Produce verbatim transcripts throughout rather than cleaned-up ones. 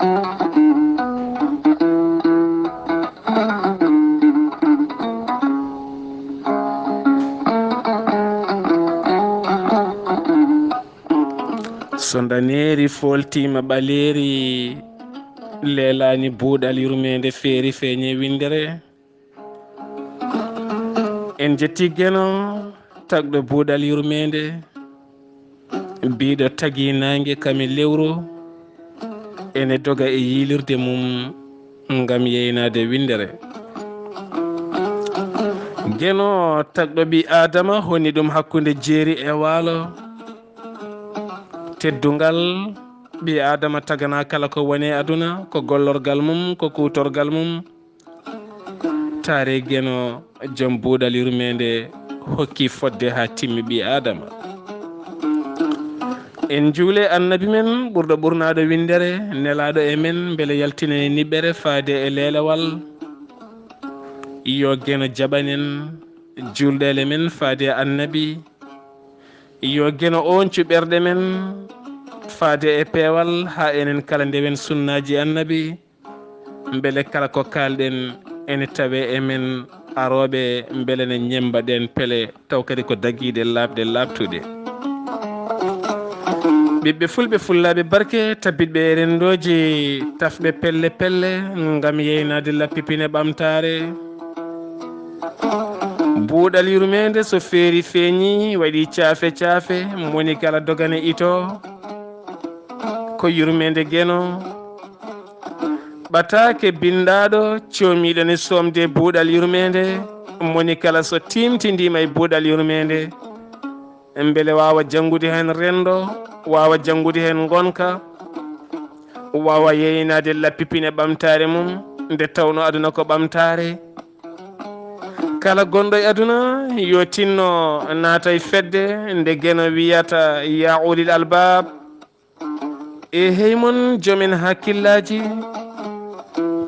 So ndaneeri fooltiima ɓaleeri, leelaani buuɗal yurmeende feeri feeñe winndere. En njetti Geno, tagɗo buuɗal yurmeende, biiɗo tagi naange kame lewru, ene doga e yiilirde mum ngam yeynaade winndere. Geno, tagɗo ɓii Aadama, honni ɗum hakkunde jeeri e waalo. Teddungal ɓii Aadama taganaa kala ko woni e aduna, ko gollorgal mum, ko kuutorgal mum. Taare Geno, jom buuɗal yurmeende, hokki fodde haa timmi ɓii Aadama. En njuule Annabi men ɓurɗo ɓurnaade winndere, nelaaɗo e men, mbele yaltinen e niɓɓere faade e leelewal. Yo Geno jaɓan en juulɗeele men faade e Annabi. Yo Geno ooncu ɓerɗe men faade e peewal, haa enen kala ndewen sunnaaji Annabi. Mbele kala ko kaalɗen ene tawe e men arooɓe, mbele ne ñemmba ɗeen pele, taw kadi ko dagiiɗe laaɓɗe laaɓtuɗe. Ɓiɓɓe fulɓe, fullaaɓe barke, tabbitɓe e renndooji, tafɓe pelle pelle ngam yeynaade lappi pine ɓamtaare. Buuɗal yurmeende so feeri feeñi, waɗi caafe caafe, moni kala dogane ito. Ko yurmeende Geno. Ɓataake binndaaɗo, coomiiɗo ne soomde buuɗal yurmeende, moni kala so tiimtindiima e buuɗal yurmeende, mbele waawa janngude heen renndo, waawa janngude heen ngonka, waawa yeynaade lappi pine ɓamtaare mum, nde tawno aduna ko ɓamtaare. Kala gonɗo e aduna, yo tinno naata e fedde nde Geno wiyata, "Ya ulil albab." E hey mon, jomen hakkillaaji,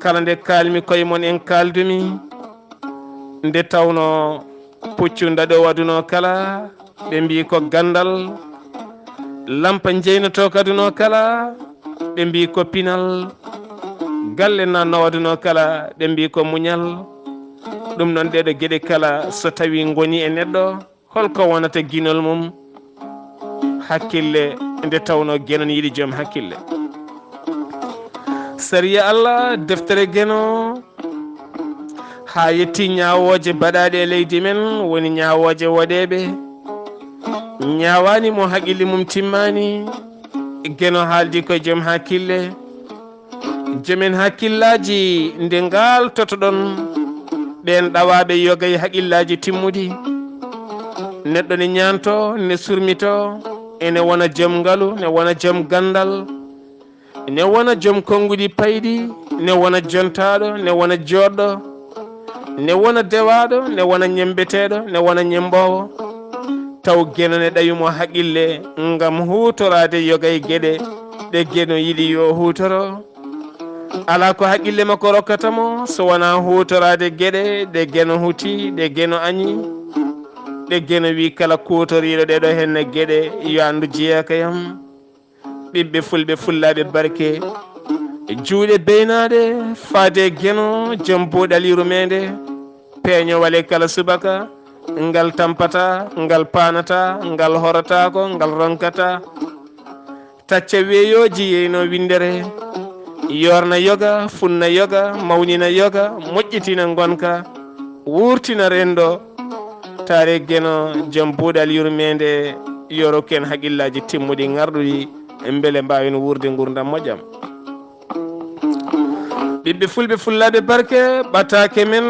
kala nde kaalmi koye mon en kaaldumi, nde tawno puccu ndaɗoowo aduna o kala, ɓe mbii ko ganndal, lampa jeynotooka aduna o kala, ɓe mbii ko pinal, galle naatnoowo aduna o kala, ɓe mbii ko muñal. Ɗum noon, ɗeeɗo geɗe kala, so tawii ngoni e neɗɗo, holko wonata ginol mum? Hakkille, nde tawno Geno ne yiɗi joom hakkille. Sariya Allah, deftere Geno, haa yetti ñaawooje baɗaaɗe e leydi men, woni ñaawooje woɗeeɓe. Ñaawaani mo haqqille mum timmaani. Geno haaldi ko joom hakkille. Jomen hakkillaaji, nde ngaaltotoɗon, ɓeen ɗawaaɓe yoga e haqillaaji timmuɗi. Neɗɗo ne ñaanto, ne surmito, ene wona joom ngalu, ne wona joom ganndal, ne wona joom konnguɗi payɗi, ne wona jontaaɗo, ne wona jooɗɗo, ne wona dewaaɗo, ne wona ñemmbeteeɗo, ne wona ñemmboowo. Taw Geno ne ɗawi mo haqille ngam huutoraade yoga e geɗe ɗe Geno yiɗi yo huutoro. Alaa ko haqille makko rokkata mo so wonaa huutoraade geɗe ɗe Geno huti, ɗe Geno añi, ɗe Geno wi kala kuutoriiɗo ɗeeɗo henne geɗe yo anndu jeyaa ka yam. Ɓiɓɓe fulɓe, fullaaɓe barke, juuɗe beynaaɗe faade Geno, joom buuɗal yurmeende, peeño wale kala subaka, ngal tampata, ngal paanata, ngal horotaako, ngal ronkata. Tacca weeyooji yeyno winndere, yoorna yoga, funna yoga, mawnina yoga, moƴƴitina ngonka, wuurtina renndo. Taare Geno, joom buuɗal yurmeende, yo rokku en haqillaaji timmuɗi ŋarɗuɗi, mbele mbaawen wuurde nguurndam moƴƴam. Ɓiɓɓe fulɓe, fullaaɓe barke, ɓataake men,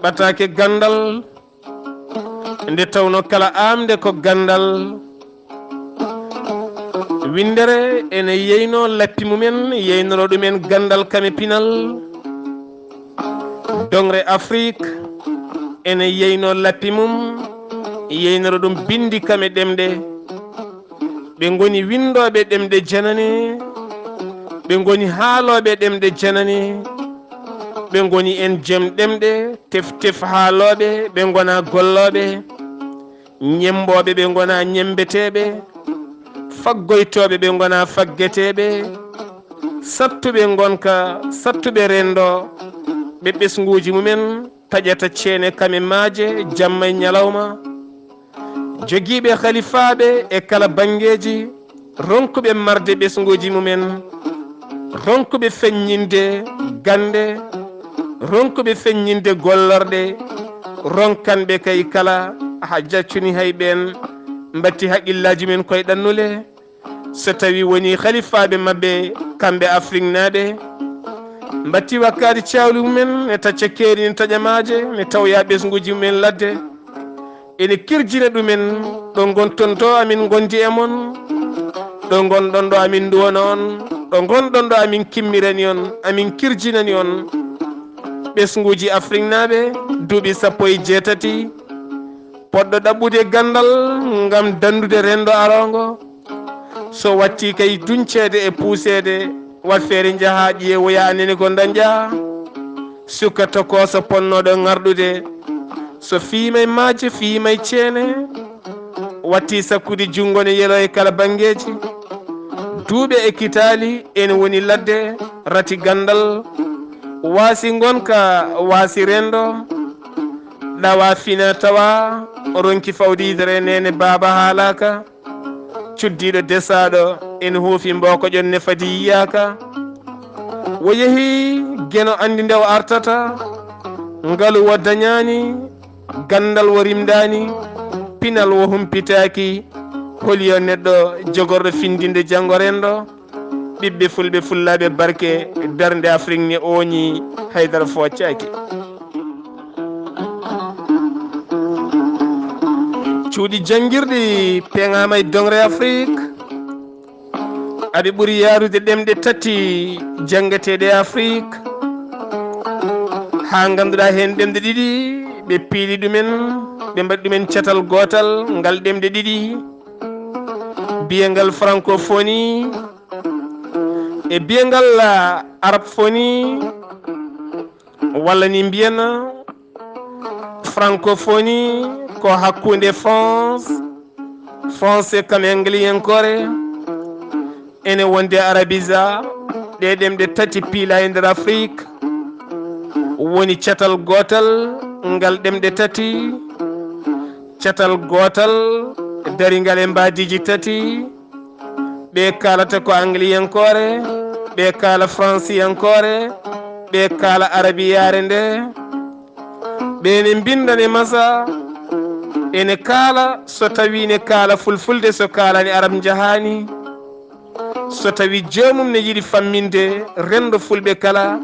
ɓataake ganndal, nde tawno kala aamnde ko ganndal. Winndere ene yeyno lappi mumen, yeynoro ɗumen ganndal kame pinal. Doŋre Afrik ene yeyno lappi mum, yeynoro ɗum binndi kame ɗemɗe. Ɓe ngoni winndooɓe ɗemɗe janane, ɓe ngoni haalooɓe ɗemɗe janane, ɓe ngoni en joom ɗemɗe, tef tef haalooɓe, ɓe ngonaa gollooɓe. Ñemmbooɓe, ɓe ngonaa ñemmbeteeɓe. Faggoytooɓe, ɓe ngonaa faggeteeɓe. sattuɓe ngonka, sattuɓe renndo, ɓe ɓesnguuji mumen taƴata ceene kame maaje jamma e ñalawma. Jogiiɓe halifaaɓe e kala banngeeji, ronkuɓe marde ɓesnguuji mumen, ronkuɓe feññinde gannde, ronkuɓe feññinde gollorɗe, ronkanɓe kay kala, haa jaccuni hay ɓeen mbatti haqqillaaji men koye ɗannule. So tawi woni halifaaɓe maɓɓe, kamɓe Afriknaaɓe, mbatti wakkaade caawli mumen, ne tacca keeri, ne taƴa maaje, ne tawya ɓesnguuji mumen ladde, ene kirjina ɗumen ɗo ngonton ɗo amin ngondi e mon, ɗo ngonɗon ɗo amin nduwona on, ɗo ngonɗon ɗo amin kimmirani on, amin kirjinani on. Ɓesnguuji Afriknaaɓe, duuɓi sappo e jeetati, poɗɗo ɗaɓɓude ganndal ngam danndude renndo aroongo. So watti kay dunceede e puuseede, wat feere njahaa ƴeewoyaa nene ko ndañƴaa. Suka tokooso ponnooɗo ŋarɗude, so fiima e maaje, fiima e ceene, watti sakkude junngo ne yelo e kala banngeeji. Duuɓe e kitaali ene woni ladde, rati ganndal, waasi ngonka, waasi renndo, ɗawa fina tawa, ronki fawde yidere nene baaba haalaaka. Cuddiiɗo desaaɗo ene huufi mbooko ƴonne fadi yiyaaka. Wo yehi geno anndi nde o artata, ngalu wo dañaani, ganndal wo rimdaani, pinal wo humpitaaki. Holi yo neɗɗo jogorɗo findinde janngo renndo? Ɓiɓɓe fulɓe fullaaɓe barke, darnde Afrik ne ooñi, haydara foccaaki. Cuuɗi janngirɗi peŋaama e doŋre Afrik. Aɓe ɓuri yaarude ɗemɗe tati janngeteeɗe e Afrik, haa ngannduɗaa heen ɗemɗe ɗiɗi ɓe piili ɗumen, ɓe mbaɗi ɗumen catal gootal ngal ɗemɗe ɗiɗi, biyengal francophonie e biyengal arabphonie. Walla ni mbiyen francophonie ko hakkunde France, français kam e angliyankoore, ene wonde arabisa. Ɗe ɗemɗe tati piila e nder Afrik, woni catal gootal ngal ɗemɗe tati, catal gootal daringal e mbaadiiji tati. Ɓe kaalata ko angliyankoore, ɓe kaala fransiyankoore, ɓe kaala arabiyaare nde. Ɓe ne mbinda ne masa, ene kaala, so tawi ne kaala fulfulde, so kaalani arab njahaani. So tawi joomum ne yiɗi famminde renndo fulɓe kala,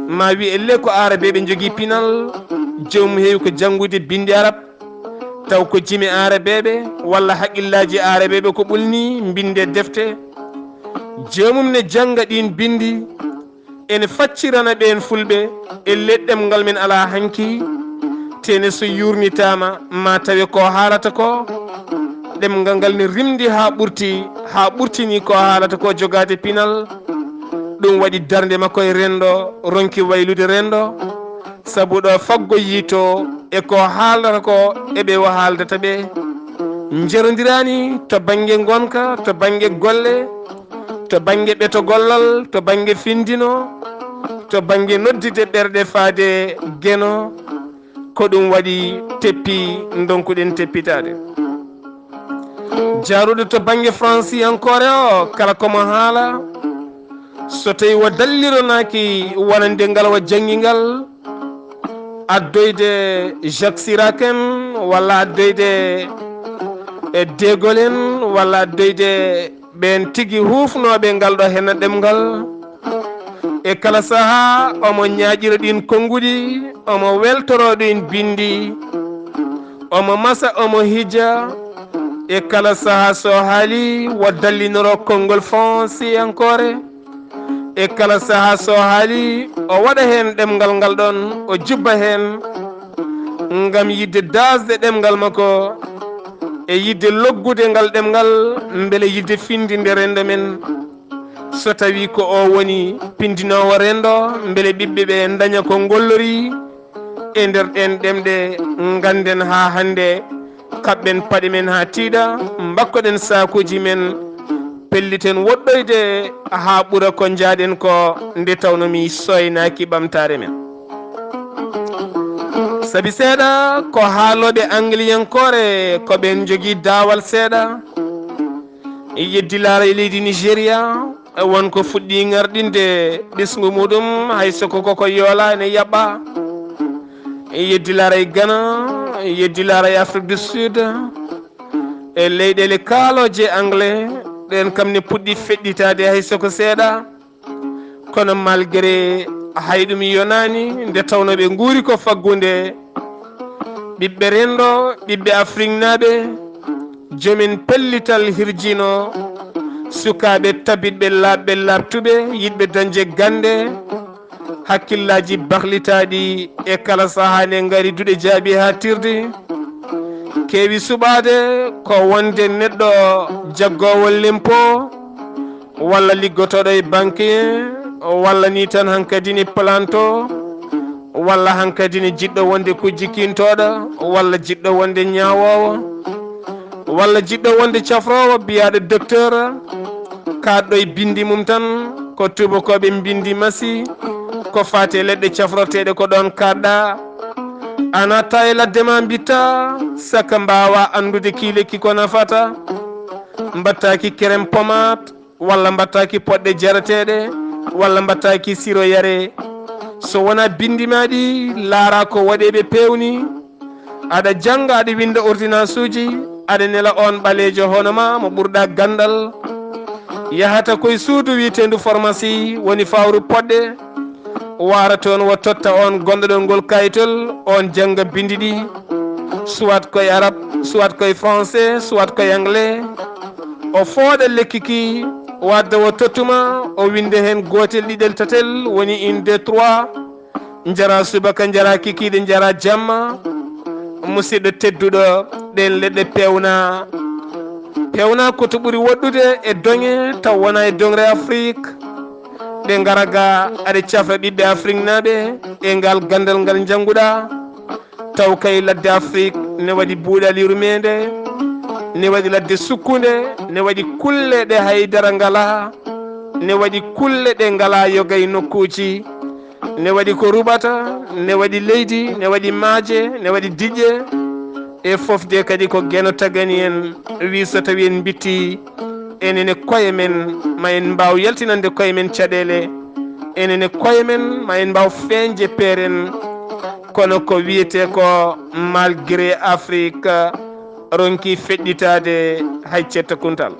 ma wi elle ko aarabeeɓe njogii pinal, joomum heewi ko janngude binndi arab, taw ko jime aarabeeɓe walla haqqillaaji aarabeeɓe ko ɓulni mbinde defte. Joomum ne jannga ɗiin binndi, ene faccirana ɓeen fulɓe e le ɗemngal men alaa hanki, tene so yuurnitaama ma tawe ko haalata ko, ɗemngal ngal ne rimndi haa ɓurti, haa ɓurtini ko haalata ko jogaade pinal. Ɗum waɗi darnde makko e renndo, ronki waylude renndo. Sabu ɗo faggo yiito e ko haaldata ko e ɓe o haaldata ɓe. Njerondiraani to bannge ngonka, to bannge golle, to bannge ɓeto gollal, to bannge findino, to bannge noddide ɓerɗe faade geno. Ko ɗum waɗi teppi ndonkuɗen teppitaade. Jaaruɗo to bannge fransiyankoore o, kala ko mo haala, so tawi o dallironaaki wonande ngal o janngi ngal, addoyde Jacques Chirac en, walla addoyde e De Gaulle en, walla addoyde ɓeen tigi huufnooɓe ngal ɗo henna ɗemngal. E kala sahaa omo ñaaƴira ɗiin konnguɗi, omo weltoroo ɗiin binndi, omo masa, omo hija. E kala sahaa so haali, o dallinoro konngol fonsiyankoore. E kala sahaa so haali, o waɗa heen ɗemngal ngal ɗoon, o jubba heen, ngam yiɗde daasde ɗemngal makko e yiɗde loggude ngal ɗemngal, mbele yiɗde findinde renndo men. So tawi ko o woni pindinoowo renndo, mbele ɓiɓɓe ɓe ndaña ko ngollori e nder ɗeen ɗemɗe, ngannden haa hannde kaɓɓen paɗe men haa tiiɗa, mbakkoɗen saakuuji men, pelliten woɗɗoyde haa ɓura ko njaaɗen ko, nde tawno mi soynaaki ɓamtaare men. Sabi seeɗa ko haalooɓe angliyankoore, ko ɓeen njogii daawal seeɗa. Yeddi laara e leydi Nigeria, won ko fuɗɗii ŋarɗinde ɓesngu muɗum, hay so ko koko yoola ene yaɓɓa. Yeddi laara e Ghana, yeddi laara e Afrique du Sud, e leyɗeele kaalooje anglais, ɗeen kam ne puɗɗi feɗɗitaade hay so ko seeɗa. Kono malgré hay ɗum yonaani, nde tawno ɓe nguuri ko faggunde, ɓiɓɓe renndo, ɓiɓɓe Afriknaaɓe, joomen pellital hirjino, sukaaɓe tabitɓe, laaɓɓe, laaɓtuɓe, yiɗɓe dañde gannde, hakkillaaji bahlitaaɗi e kala sahaa ne ngari duɗe jaabi haa tirde. Keewi suɓaade ko wonde neɗɗo jaggoowo lempo, walla liggotooɗo e banque, walla ni tan hankadi ne planto, walla hankadi ne jiɗɗo wonde ko jikintooɗo, walla jiɗɗo wonde ñaawoowo, walla jiɗɗo wonde cafroowo biyaaɗo docteur, kaɗɗo e binndi mum tan ko tubakooɓe mbinndi masi, ko faati e leɗɗe cafrorteeɗe ko ɗoon kaɗɗa. A natta e ladde ma mbitta, saka mbaawa anndude kii lekki ko nafata. Mbattaaki kerem pomat, walla mbattaaki poɗɗe jareteeɗe, walla mbattaaki siro yare. So wonaa binndi ma ɗi, laara ko waɗeeɓe peewni. Aɗa jannga, aɗa winnda ordonnance uji, aɗa nela oon ɓaleejo hono ma mo ɓurɗa ganndal. Yahata koye suudu wiyeteendu pharmacie, woni fawru poɗɗe, waara toon, o totta oon gonndoɗon ngol kayitol, oon jannga binndi ɗi, soit koye arab, soit koye français, soit koye anglais. O fooɗa lekki ki, wadda o tottuma, o winnda heen gootel, ɗiɗel, tatel, woni un, deux, trois. Njara subaka, njara kikiiɗe, njara jamma. Musidɗo tedduɗo, ɗeen leɗɗe peewna. Peewna ko to ɓuri woɗɗude e doŋe, taw wonaa e doŋre Afrik. Ɗe ngara ga, aɗa cafra ɓiɓɓe Afriknaaɓe e ngal ganndal ngal njannguɗa. Taw kay ladde Afrik ne waɗi buuɗal yurmeende, ne waɗi ladde sukkunde, ne waɗi kulle ɗe haydara ngalaa, ne waɗi kulle ɗe ngalaa yoga e nokkuuji. Ne waɗi ko ruɓata, ne waɗi leydi, ne waɗi maaje, ne waɗi diƴƴe. Ɗe fof de kadi ko Geno tagani en, wi so tawi en mbitti, enen e koye men, ma en mbaaw yaltinande koye men caɗeele. Enen e koye men, ma en mbaaw feeñde peeren. Kono ko wiyetee ko, malgré Afrik ronki feɗɗitaade hay cetta kuntal.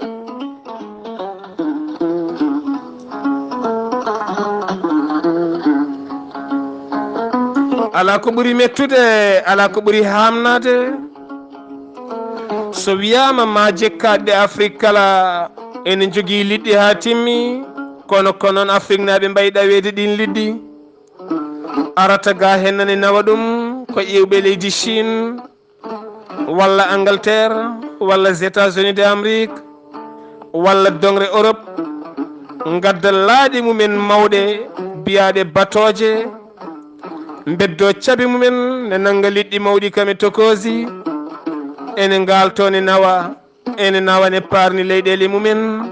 Alaa ko ɓuri mettude, alaa ko ɓuri haamnaade. So wiyaama maaje kaaɗɗe Afrik kala ene njogii liɗɗi haa timmi, kono ko noon Afriknaaɓe mbayi ɗaweede ɗiin liɗɗi. Arata ga heen nane nawa ɗum ko iwɓe leydi Chine, walla Angleterre, walla les États-Unis d'Amérique, walla doŋre Europe, ngadda laaɗe mumen mawɗe biyaaɗe batooje, mbeddoo cabe mumen, ne nannga liɗɗi mawɗi kam e tokoosi, ene ngaaltoo ne nawa, ene nawa ne paarni leyɗeele mumen.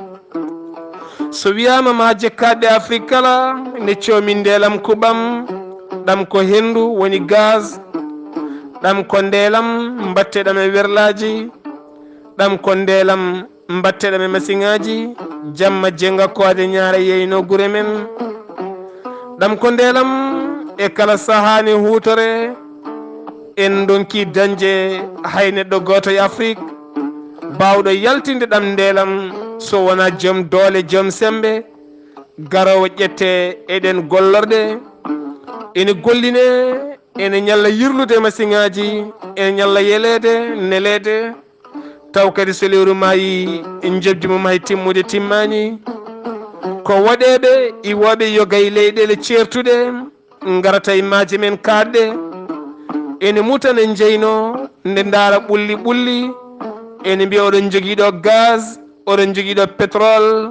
So wiyaama maaje kaaɗɗe Afrik kala, ne coomi ndeelam kuɓam, ɗam ko henndu woni gaz, ɗam ko ndeelam mbaɗteɗam e werlaaji, ɗam ko ndeelam mbaɗteɗam e masiŋaaji, jamma jenga koode ñaare yeyno gure men. Ɗam ko ndeelam e kala sahaa ne huutore, en ndonki dañde hay neɗɗo gooto e Afrik baawɗo yaltinde ɗam ndeelam, so wonaa joom doole, joom semmbe, garoowo ƴette e ɗeen gollorɗe. Ene golline, ene ñalla yirlude masiŋaaji, ene ñalla yeleede, neleede, taw kadi so lewru maayi, njoɓdi mum hay timmude timmaani. Ko waɗeeɓe iwooɓe yoga e leyɗeele ceertuɗe ngarata e maaje men kaaɗɗe, ene muta ne njeyno, nde ndaara ɓulli ɓulli, ene mbiya oɗon njogii ɗo gaz, oɗon njogii ɗo pétrole.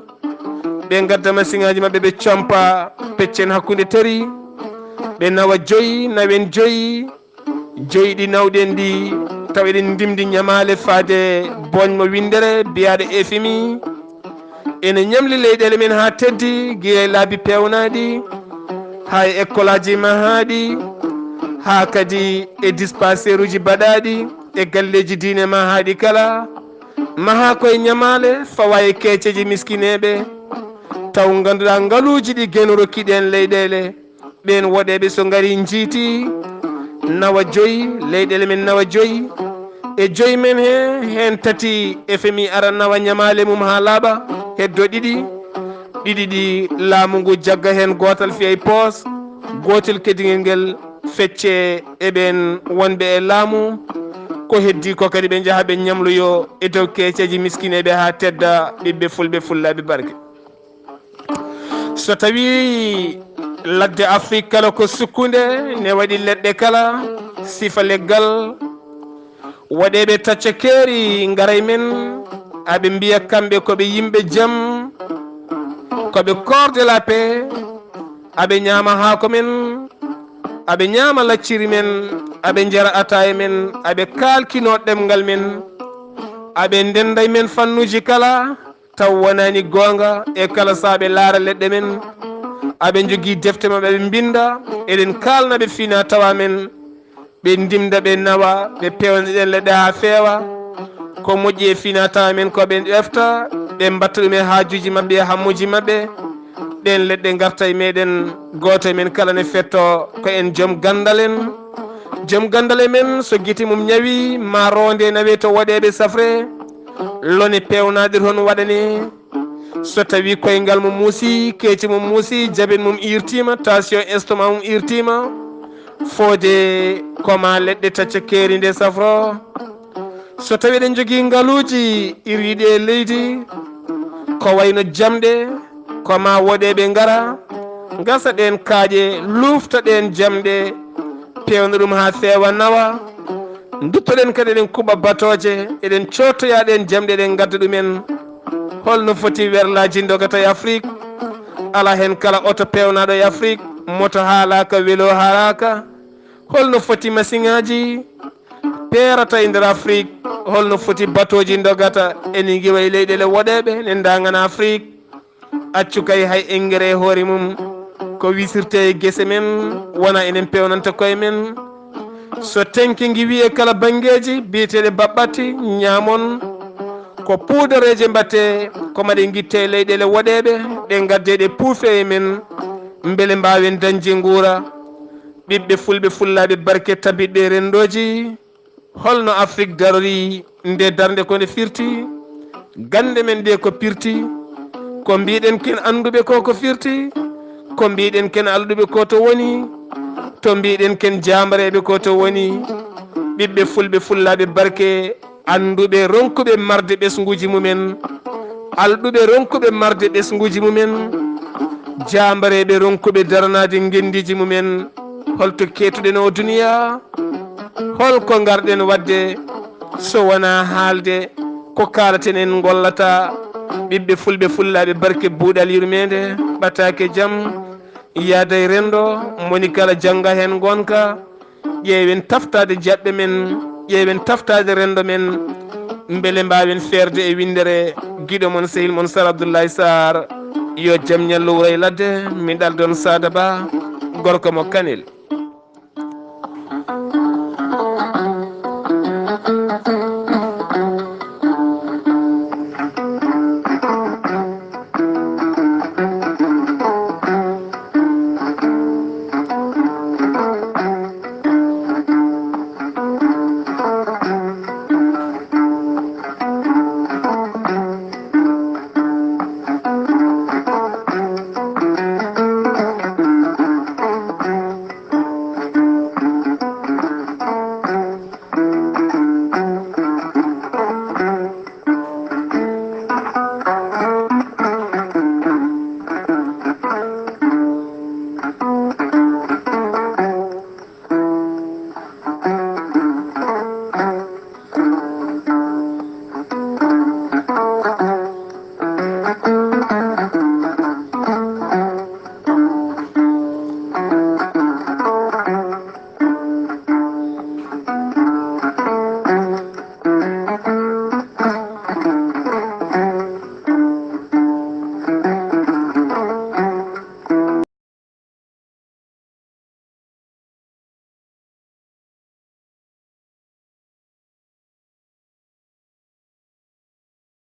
Ɓe ngadda masiŋaaji maɓɓe, ɓe compa peccen hakkunde tari, ɓe nawa joyi, nawen joyi, joyi ɗi nawɗen ɗi, taw eɗen ndimndi ñamaale faade booñ mo winndere biyaaɗo F M I. Ene ñamli leyɗeele men haa teddi, gila e laabi peewnaaɗi, haa e ekkolaaji mahaaɗi, haa kadi e dispensaire uji baɗaaɗi, e galleeji diine mahaaɗi kala, mahaa koye ñamaale, fawa e keeceeji miskineeɓe, taw ngannduɗaa ngaluuji ɗi geno rokki ɗeen leyɗeele. Ɓeen woɗeeɓe so ngari njiiti nawa joyi, leyɗeele men nawa joyi. E joyi men he, heen tati F M I ara nawa ñamaale mum haa laaɓa, heddo ɗiɗi. Ɗiɗi ɗi laamu ngu jagga heen gootal fiya e poos, gootel keddingel ngel fecce e ɓeen wonɓe e laamu. Ko heddi ko kadi ɓe njaha ɓe ñamloyo e dow keeceeji miskineeɓe haa tedda ɓiɓɓe fulɓe fullaaɓe barke. So tawii ladde Afrik kala ko sukkunde, ne waɗi leɗɗe kala, sifa leggal, woɗeeɓe tacca keeri ngara e men, aɓe mbiya kamɓe ko ɓe yimɓe jam, ko ɓe corps de la paix, aɓe ñaama haako men, aɓe ñaama lacciri men, aɓe njara ataaya men, aɓe kaalkinoo ɗemngal men, aɓe ndennda e men fannuuji kala, taw wonaani goonga. E kala sahaa ɓe laara leɗɗe men, aɓe njogii defte maɓɓe, aɓe mbinnda, eɗen kaalna ɓe fina tawa men, ɓe ndimda, ɓe nawa, ɓe peewna ɗeen leɗɗe haa feewa. Ko moƴƴi e fina tawa men ko ɓe ƴefta, ɓe mbatta ɗum e haajuuji maɓɓe, e hammuuji maɓɓe. Ɗeen leɗɗe ngarta e meɗen, gooto e men kala ne fetto ko en joom ganndal en. Joom ganndal e men, so gite mum ñawi, ma roonde nawe to woɗeeɓe safre, lone peewnaaɗe toon waɗane. So tawii koyngal mum muusi, keeci mum muusi, jabet mum iirtiima, tension estomac mum iirtiima, foode ko ma leɗɗe tacca keeri nde safro. So tawii eɗen njogii ngaluuji irwiiɗi e leydi, ko wayno jamɗe, ko ma woɗeeɓe ngara, ngasa ɗeen kaaƴe, luufta ɗeen jamɗe, peewna ɗum haa feewa nawa. Nduttoɗen kadi eɗen kuɓa batooje, eɗen coottoya ɗeen jamɗe, eɗen ngadda ɗumen. Holno foti werlaaji ndogata e Afrik? Alaa heen kala oto peewnaaɗo e Afrik, moto haalaaka, welo haalaaka. Holno foti masiŋaaji peerata e nder Afrik? Holno foti batooji ndogata? Ene ngiwa e leyɗeele woɗeeɓe, ne ndaŋana Afrik. Accu kay hay engrais e hoore mum, ko wisirte e gese men, wona enen pewnanta koye men. So tenke ngiwi e kala banngeeji biyeteeɗe baɓɓatti, ñaamon, ko puudareeje mbatte, ko maɗe ngitte e leyɗeele woɗeeɓe, ɗe ngadde ɗe puufe e men, mbele mbaawen dañde nguura. Ɓiɓɓe fulɓe fullaaɓe barke tabitɓe e renndooji, holno Afrik darori nde darnde, ko nde firti? Gannde men ɗe ko pirti? Ko mbiɗen ken annduɓe ko ko firti? Ko mbiɗen ken alɗuɓe ko to woni? To mbiɗen ken jaambareeɓe ko to woni? Ɓiɓɓe fulɓe fullaaɓe barke, annduɓe ronkuɓe marde ɓesnguuji mumen, alɗuɓe ronkuɓe marde ɓesnguuji mumen, jaambareeɓe ronkuɓe daranaade ngenndiiji mumen, holto keetuɗen o duniya? Hol ko ngarɗen waɗde so wonaa haalde ko kaalaten en ngollata? Ɓiɓɓe fulɓe fullaaɓe barke, buuɗal yurmeende, ɓataake jam, yaada e renndo, moni kala jannga heen ngonka. Ƴeewen taftaade jaɓɓe men, ƴeewen taftaade renndo men, mbele mbaawen feerde e winndere. Giɗo mon, sehil mon Sar Abdoulaye Sarr, yo jam ñallu wuro e ladde, mi ɗaldon Saada Ba, gorko mo Kanel.